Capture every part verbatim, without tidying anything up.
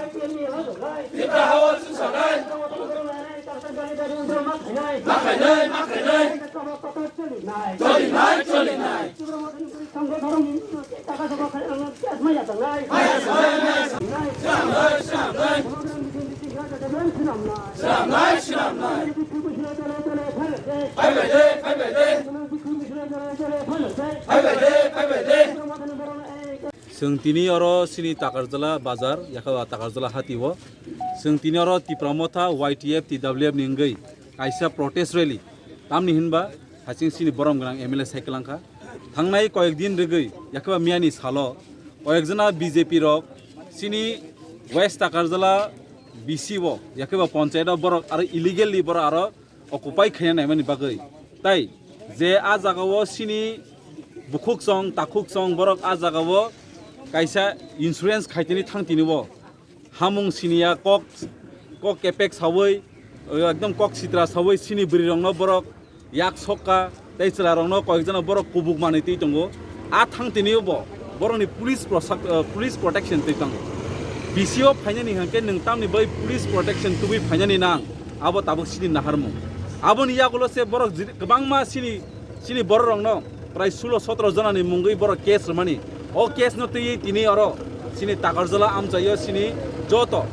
Tripura hao chwngsanai. Ma khainai, ma khainai. Cholinai, cholinai. Maya sanai, maya sanai. Swnamnai, swnamnai. Swnamnai, swnamnai. Phaibai de, phaibai de. Phaibai de, phaibai de. Chwng tini oro chini Takarjala bazar, yakha Takarjala hati o. Chwng tini oro Tipra Motha, Y T F, T W F ni wngwi kaisa protest rally. Tamni hinba haching chini borom gwnang M L A sai kwlangkha. Thangnai koyek din rwgwi, yakha miyani salo koyek jona B J P rok chini West Takarjala B C o, yakha panchayat o borok aro illegally borok aro occupy khaina naimani bagwi. Tai je a jagao chini bukhuk chong, takhuk chong borok a jagao kaisa insurance khaitini thang tini bo. Hamung siniya kok, kok kepek sawi, ekdom kok sitra sawi chini bwrwi rokno borok yak sokka tei chwla rokno koyek jona borok kubuk manwi twi tongo. A thang tini bo borokni police prosak-, eh, police protection twi tongo. B C o phainani hwnkhe nwng tamni bai police protection tubui phainani nang. Abo tabuk chini naharmung. Aboni yagulo se borok jil-, kwbangma chini, chini borok rokno prai sulo sotro jona ni mungwi borok case rwmani. O case no twiwi tini oro chini Takarjala amchaio chini joto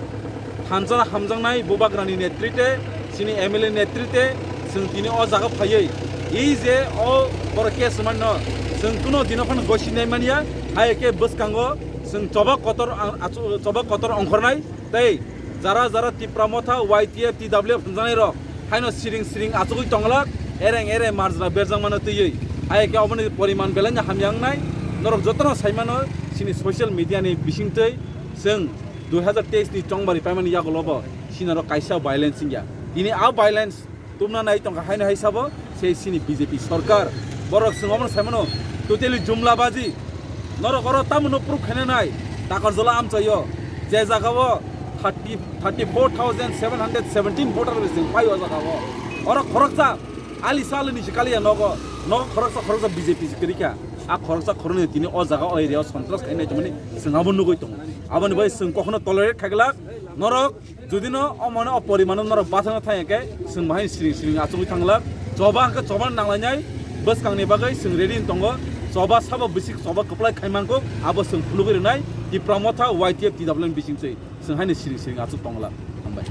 thansa hamjaknai bubagrani netrite, chini M L A netrite chwng tini o jaga phaiwi i je o borok case rwmani no chwng kuno dino phano gosi nai manya, hai khe bwskango chwng choba kotor ang-, achu-, choba kotor ongkhornai. Tei jara jara Tipra Motha, Y T F, T W F hwnjaknai rok haino siring siring achugwi tonglak, ereng ereng marjra berjakmano twiwi. Hai khe oboni poriman belai no hamya wngnai. Norok jotono saimano chini social media ni bisingtwi chwng dui hazar teis ni chongbari paimani yagulo bo chini norok kaisa violence wngya. Tini a violence tubna nai tongkha haino hai sabo se chini B J P sorkar. Borok chwng omono saimano totally jumla baji. Norok oro tamo no proof khaina nai Takarjala amchaio je jagao thirty, thirty four thousand seven hundred seventeen voter bai chwng pai o jagao. Oro khoroksa ali sali ni sikaliya nogo, nogo khoroksa khoroksa B J P si kwrwikha. A khoroksa khoroknwi tini o jaga o area o sontras khainai tongmani chwng abo nugwi tongo. Aboni bai chwng kokhono tolerate khaiglak norok. Jodi no omo no o porimano norok bathang thang khe chwng bahai siring siring achugwi thanglak. Choba hwnkhe choba nanglainai bwskangni bagwi chwng ready wng tongo. Choba sabo bisik choba kwplai khai mankuk abo chwng phunugwi rwnai Tipra Motha Y T F T W F bising chwi chwng haino siring siring achuk tonglak. Hambai.